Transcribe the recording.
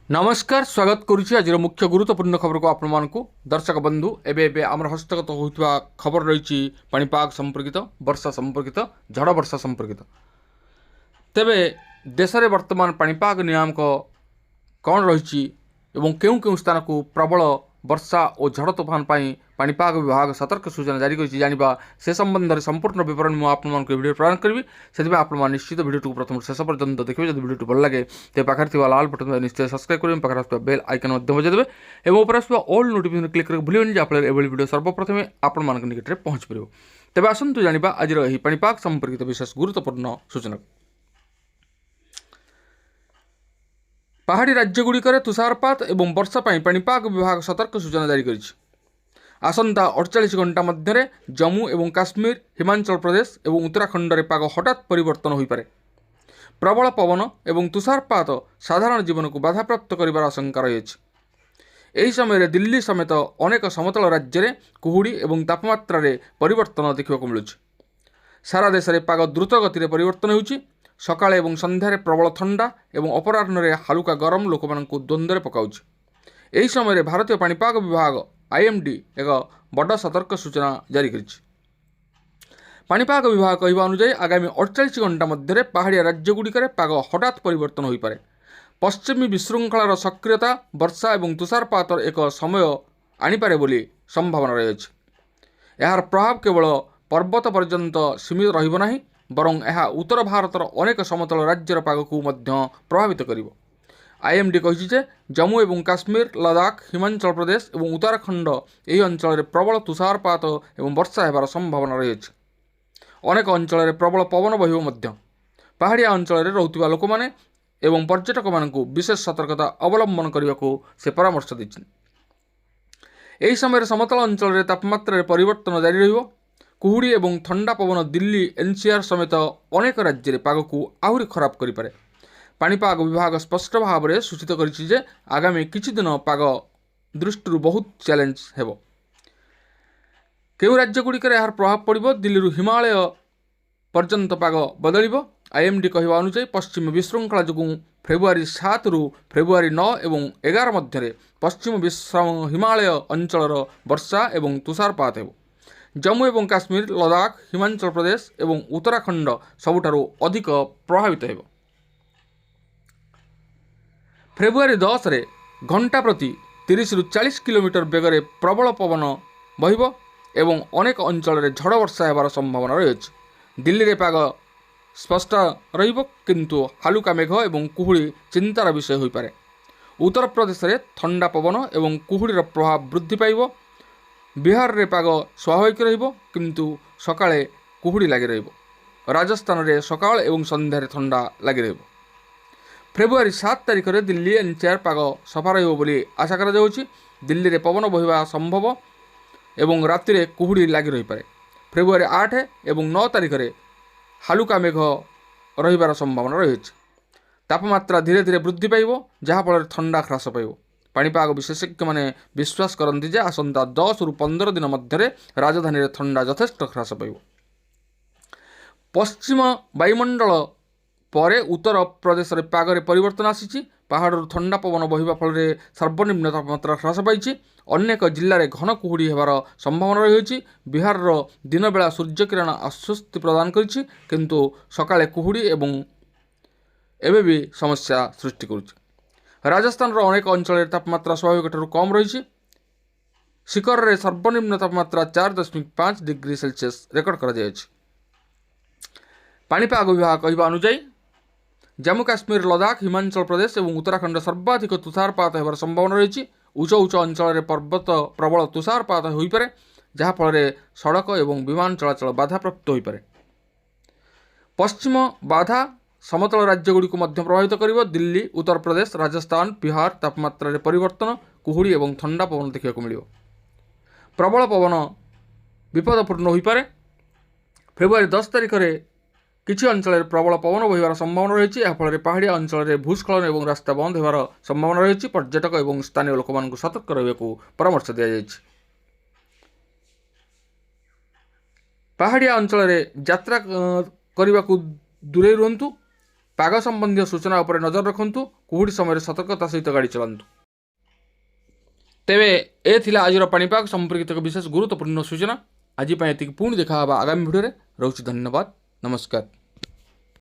ନମସ୍କାର, ସ୍ୱାଗତ କରୁଛି ଆଜିର ମୁଖ୍ୟ ଗୁରୁତ୍ୱପୂର୍ଣ୍ଣ ଖବରକୁ ଆପଣମାନଙ୍କୁ। ଦର୍ଶକ ବନ୍ଧୁ, ଏବେ ଏବେ ଆମର ହସ୍ତଗତ ହେଉଥିବା ଖବର ରହିଛି ପାଣିପାଗ ସମ୍ପର୍କିତ, ବର୍ଷା ସମ୍ପର୍କିତ, ଝଡ଼ ବର୍ଷା ସମ୍ପର୍କିତ। ତେବେ ଦେଶରେ ବର୍ତ୍ତମାନ ପାଣିପାଗ ନିୟାମକ କ'ଣ ରହିଛି ଏବଂ କେଉଁ କେଉଁ ସ୍ଥାନକୁ ପ୍ରବଳ ବର୍ଷା ଓ ଝଡ଼ ତୋଫାନ ପାଇଁ ପାଣିପାଗ ବିଭାଗ ସତର୍କ ସୂଚନା ଜାରି କରିଛି, ଜାଣିବା ସେ ସମ୍ବନ୍ଧରେ ସମ୍ପୂର୍ଣ୍ଣ ବିବରଣୀ ମୁଁ ଆପଣମାନଙ୍କୁ ଏ ଭିଡ଼ିଓ ପ୍ରଦାନ କରିବି। ସେଥିପାଇଁ ଆପଣମାନେ ନିଶ୍ଚିତ ଭିଡ଼ିଓଟିକୁ ପ୍ରଥମରୁ ଶେଷ ପର୍ଯ୍ୟନ୍ତ ଦେଖିବେ। ଯଦି ଭିଡ଼ିଓଟି ଭଲ ଲାଗେ, ତେବେ ପାଖରେ ଥିବା ଲାଲ ବଟନ୍ ନିଶ୍ଚୟ ସବସ୍କ୍ରାଇବ୍ କରିବେ, ପାଖରେ ଆସୁଥିବା ବେଲ୍ ଆଇକନ୍ ମଧ୍ୟ ବଜାଇ ଦେବେ ଏବଂ ଉପରେ ଆସୁଥିବା ଅଲ୍ ନୋଟିଫିକେସନ୍ କ୍ଲିକ୍ କରିବାକୁ ଭୁଲିବେନି, ଯାହାଫଳରେ ଏଭଳି ଭିଡ଼ିଓ ସର୍ବପ୍ରଥମେ ଆପଣମାନଙ୍କ ନିକଟରେ ପହଞ୍ଚିପାରିବ। ତେବେ ଆସନ୍ତୁ ଜାଣିବା ଆଜିର ଏହି ପାଣିପାଗ ସମ୍ପର୍କିତ ବିଶେଷ ଗୁରୁତ୍ୱପୂର୍ଣ୍ଣ ସୂଚନା। ପାହାଡ଼ି ରାଜ୍ୟଗୁଡ଼ିକରେ ତୁଷାରପାତ ଏବଂ ବର୍ଷା ପାଇଁ ପାଣିପାଗ ବିଭାଗ ସତର୍କ ସୂଚନା ଜାରି କରିଛି। ଆସନ୍ତା 48 ଘଣ୍ଟା ମଧ୍ୟରେ ଜମ୍ମୁ ଏବଂ କାଶ୍ମୀର, ହିମାଚଳ ପ୍ରଦେଶ ଏବଂ ଉତ୍ତରାଖଣ୍ଡରେ ପାଗ ହଠାତ୍ ପରିବର୍ତ୍ତନ ହୋଇପାରେ। ପ୍ରବଳ ପବନ ଏବଂ ତୁଷାରପାତ ସାଧାରଣ ଜୀବନକୁ ବାଧାପ୍ରାପ୍ତ କରିବାର ଆଶଙ୍କା ରହିଅଛି। ଏହି ସମୟରେ ଦିଲ୍ଲୀ ସମେତ ଅନେକ ସମତଳ ରାଜ୍ୟରେ କୁହୁଡ଼ି ଏବଂ ତାପମାତ୍ରାରେ ପରିବର୍ତ୍ତନ ଦେଖିବାକୁ ମିଳୁଛି। ସାରା ଦେଶରେ ପାଗ ଦ୍ରୁତ ଗତିରେ ପରିବର୍ତ୍ତନ ହେଉଛି। ସକାଳେ ଏବଂ ସନ୍ଧ୍ୟାରେ ପ୍ରବଳ ଥଣ୍ଡା ଏବଂ ଅପରାହ୍ନରେ ହାଲୁକା ଗରମ ଲୋକମାନଙ୍କୁ ଦ୍ୱନ୍ଦ୍ୱରେ ପକାଉଛି। ଏହି ସମୟରେ ଭାରତୀୟ ପାଣିପାଗ ବିଭାଗ ଆଇଏମ୍ଡି ଏକ ବଡ଼ ସତର୍କ ସୂଚନା ଜାରି କରିଛି। ପାଣିପାଗ ବିଭାଗ କହିବା ଅନୁଯାୟୀ, ଆଗାମୀ 48 ଘଣ୍ଟା ମଧ୍ୟରେ ପାହାଡ଼ିଆ ରାଜ୍ୟଗୁଡ଼ିକରେ ପାଗ ହଠାତ୍ ପରିବର୍ତ୍ତନ ହୋଇପାରେ। ପଶ୍ଚିମୀ ବିଶୃଙ୍ଖଳାର ସକ୍ରିୟତା ବର୍ଷା ଏବଂ ତୁଷାରପାତର ଏକ ସମୟ ଆଣିପାରେ ବୋଲି ସମ୍ଭାବନା ରହିଅଛି। ଏହାର ପ୍ରଭାବ କେବଳ ପର୍ବତ ପର୍ଯ୍ୟନ୍ତ ସୀମିତ ରହିବ ନାହିଁ, ବରଂ ଏହା ଉତ୍ତର ଭାରତର ଅନେକ ସମତଳ ରାଜ୍ୟର ପାଗକୁ ମଧ୍ୟ ପ୍ରଭାବିତ କରିବ। ଆଇଏମ୍ଡି କହିଛି ଯେ ଜମ୍ମୁ ଏବଂ କାଶ୍ମୀର, ଲଦାଖ, ହିମାଚଳ ପ୍ରଦେଶ ଏବଂ ଉତ୍ତରାଖଣ୍ଡ ଏହି ଅଞ୍ଚଳରେ ପ୍ରବଳ ତୁଷାରପାତ ଏବଂ ବର୍ଷା ହେବାର ସମ୍ଭାବନା ରହିଅଛି। ଅନେକ ଅଞ୍ଚଳରେ ପ୍ରବଳ ପବନ ବହିବ ମଧ୍ୟ। ପାହାଡ଼ିଆ ଅଞ୍ଚଳରେ ରହୁଥିବା ଲୋକମାନେ ଏବଂ ପର୍ଯ୍ୟଟକମାନଙ୍କୁ ବିଶେଷ ସତର୍କତା ଅବଲମ୍ବନ କରିବାକୁ ସେ ପରାମର୍ଶ ଦେଇଛନ୍ତି। ଏହି ସମୟରେ ସମତଳ ଅଞ୍ଚଳରେ ତାପମାତ୍ରାରେ ପରିବର୍ତ୍ତନ ଜାରି ରହିବ। କୁହୁଡ଼ି ଏବଂ ଥଣ୍ଡା ପବନ ଦିଲ୍ଲୀ ଏନ୍ସିଆର୍ ସମେତ ଅନେକ ରାଜ୍ୟରେ ପାଗକୁ ଆହୁରି ଖରାପ କରିପାରେ। ପାଣିପାଗ ବିଭାଗ ସ୍ପଷ୍ଟ ଭାବରେ ସୂଚିତ କରିଛି ଯେ ଆଗାମୀ କିଛି ଦିନ ପାଗ ଦୃଷ୍ଟିରୁ ବହୁତ ଚ୍ୟାଲେଞ୍ଜ ହେବ। କେଉଁ ରାଜ୍ୟଗୁଡ଼ିକରେ ଏହାର ପ୍ରଭାବ ପଡ଼ିବ? ଦିଲ୍ଲୀରୁ ହିମାଳୟ ପର୍ଯ୍ୟନ୍ତ ପାଗ ବଦଳିବ। ଆଇଏମ୍ଡି କହିବା ଅନୁଯାୟୀ, ପଶ୍ଚିମ ବିଶୃଙ୍ଖଳା ଯୋଗୁଁ ଫେବୃଆରୀ 7ରୁ ଫେବୃଆରୀ 9 ଏବଂ 11 ମଧ୍ୟରେ ପଶ୍ଚିମ ବିଶ୍ରାମ ହିମାଳୟ ଅଞ୍ଚଳର ବର୍ଷା ଏବଂ ତୁଷାରପାତ ହେବ। ଜମ୍ମୁ ଏବଂ କାଶ୍ମୀର, ଲଦାଖ, ହିମାଚଳ ପ୍ରଦେଶ ଏବଂ ଉତ୍ତରାଖଣ୍ଡ ସବୁଠାରୁ ଅଧିକ ପ୍ରଭାବିତ ହେବ। ଫେବୃଆରୀ 10ରେ ଘଣ୍ଟା ପ୍ରତି 30ରୁ 40 କିଲୋମିଟର ବେଗରେ ପ୍ରବଳ ପବନ ବହିବ ଏବଂ ଅନେକ ଅଞ୍ଚଳରେ ଝଡ଼ ବର୍ଷା ହେବାର ସମ୍ଭାବନା ରହିଅଛି। ଦିଲ୍ଲୀରେ ପାଗ ସ୍ପଷ୍ଟ ରହିବ, କିନ୍ତୁ ହାଲୁକା ମେଘ ଏବଂ କୁହୁଡ଼ି ଚିନ୍ତାର ବିଷୟ ହୋଇପାରେ। ଉତ୍ତରପ୍ରଦେଶରେ ଥଣ୍ଡା ପବନ ଏବଂ କୁହୁଡ଼ିର ପ୍ରଭାବ ବୃଦ୍ଧି ପାଇବ। ବିହାରରେ ପାଗ ସ୍ୱାଭାବିକ ରହିବ, କିନ୍ତୁ ସକାଳେ କୁହୁଡ଼ି ଲାଗି ରହିବ। ରାଜସ୍ଥାନରେ ସକାଳ ଏବଂ ସନ୍ଧ୍ୟାରେ ଥଣ୍ଡା ଲାଗି ରହିବ। ଫେବୃଆରୀ 7 ତାରିଖରେ ଦିଲ୍ଲୀ ଏନ୍ସିଆର୍ ପାଗ ସଫା ରହିବ ବୋଲି ଆଶା କରାଯାଉଛି। ଦିଲ୍ଲୀରେ ପବନ ବହିବା ସମ୍ଭବ ଏବଂ ରାତିରେ କୁହୁଡ଼ି ଲାଗି ରହିପାରେ। ଫେବୃଆରୀ 8 ଏବଂ 9 ତାରିଖରେ ହାଲୁକା ମେଘ ରହିବାର ସମ୍ଭାବନା ରହିଅଛି। ତାପମାତ୍ରା ଧୀରେ ଧୀରେ ବୃଦ୍ଧି ପାଇବ, ଯାହାଫଳରେ ଥଣ୍ଡା ହ୍ରାସ ପାଇବ। ପାଣିପାଗ ବିଶେଷଜ୍ଞମାନେ ବିଶ୍ୱାସ କରନ୍ତି ଯେ ଆସନ୍ତା 10ରୁ 15 ଦିନ ମଧ୍ୟରେ ରାଜଧାନୀରେ ଥଣ୍ଡା ଯଥେଷ୍ଟ ହ୍ରାସ ପାଇବ। ପଶ୍ଚିମ ବାୟୁମଣ୍ଡଳ ପରେ ଉତ୍ତର ପ୍ରଦେଶରେ ପାଗରେ ପରିବର୍ତ୍ତନ ଆସିଛି। ପାହାଡ଼ରୁ ଥଣ୍ଡା ପବନ ବହିବା ଫଳରେ ସର୍ବନିମ୍ନ ତାପମାତ୍ରା ହ୍ରାସ ପାଇଛି। ଅନେକ ଜିଲ୍ଲାରେ ଘନ କୁହୁଡ଼ି ହେବାର ସମ୍ଭାବନା ରହିଅଛି। ବିହାରର ଦିନବେଳା ସୂର୍ଯ୍ୟକିରଣ ଆଶ୍ୱସ୍ତି ପ୍ରଦାନ କରିଛି, କିନ୍ତୁ ସକାଳେ କୁହୁଡ଼ି ଏବଂ ଏବେ ବି ସମସ୍ୟା ସୃଷ୍ଟି କରୁଛି। ରାଜସ୍ଥାନର ଅନେକ ଅଞ୍ଚଳରେ ତାପମାତ୍ରା ସ୍ୱାଭାବିକଠାରୁ କମ୍ ରହିଛି। ଶିଖରରେ ସର୍ବନିମ୍ନ ତାପମାତ୍ରା 4.5 ଡିଗ୍ରୀ ସେଲସିୟସ୍ ରେକର୍ଡ କରାଯାଇଅଛି। ପାଣିପାଗ ବିଭାଗ କହିବା ଅନୁଯାୟୀ, ଜାମ୍ମୁ କାଶ୍ମୀର, ଲଦାଖ, ହିମାଚଳ ପ୍ରଦେଶ ଏବଂ ଉତ୍ତରାଖଣ୍ଡ ସର୍ବାଧିକ ତୁଷାରପାତ ହେବାର ସମ୍ଭାବନା ରହିଛି। ଉଚ୍ଚ ଉଚ୍ଚ ଅଞ୍ଚଳରେ ପର୍ବତ ପ୍ରବଳ ତୁଷାରପାତ ହୋଇପାରେ, ଯାହାଫଳରେ ସଡ଼କ ଏବଂ ବିମାନ ଚଳାଚଳ ବାଧାପ୍ରାପ୍ତ ହୋଇପାରେ। ପଶ୍ଚିମ ବାଧା ସମତଳ ରାଜ୍ୟଗୁଡ଼ିକୁ ମଧ୍ୟ ପ୍ରଭାବିତ କରିବ। ଦିଲ୍ଲୀ, ଉତ୍ତରପ୍ରଦେଶ, ରାଜସ୍ଥାନ, ବିହାର ତାପମାତ୍ରାରେ ପରିବର୍ତ୍ତନ, କୁହୁଡ଼ି ଏବଂ ଥଣ୍ଡା ପବନ ଦେଖିବାକୁ ମିଳିବ। ପ୍ରବଳ ପବନ ବିପଦପୂର୍ଣ୍ଣ ହୋଇପାରେ। ଫେବୃଆରୀ 10 ତାରିଖରେ କିଛି ଅଞ୍ଚଳରେ ପ୍ରବଳ ପବନ ବହିବାର ସମ୍ଭାବନା ରହିଛି। ଏହାଫଳରେ ପାହାଡ଼ିଆ ଅଞ୍ଚଳରେ ଭୂସ୍ଖଳନ ଏବଂ ରାସ୍ତା ବନ୍ଦ ହେବାର ସମ୍ଭାବନା ରହିଛି। ପର୍ଯ୍ୟଟକ ଏବଂ ସ୍ଥାନୀୟ ଲୋକମାନଙ୍କୁ ସତର୍କ ରହିବାକୁ ପରାମର୍ଶ ଦିଆଯାଇଛି। ପାହାଡ଼ିଆ ଅଞ୍ଚଳରେ ଯାତ୍ରା କରିବାକୁ ଦୂରେଇ ରୁହନ୍ତୁ। ପାଗ ସମ୍ବନ୍ଧୀୟ ସୂଚନା ଉପରେ ନଜର ରଖନ୍ତୁ। କୁହୁଡ଼ି ସମୟରେ ସତର୍କତା ସହିତ ଗାଡ଼ି ଚଲାନ୍ତୁ। ତେବେ ଏ ଥିଲା ଆଜିର ପାଣିପାଗ ସମ୍ପର୍କିତ ଏକ ବିଶେଷ ଗୁରୁତ୍ୱପୂର୍ଣ୍ଣ ସୂଚନା। ଆଜି ପାଇଁ ଏତିକି। ପୁଣି ଦେଖା ହେବା ଆଗାମୀ ଭିଡ଼ିଓରେ। ରହୁଛି, ଧନ୍ୟବାଦ, ନମସ୍କାର।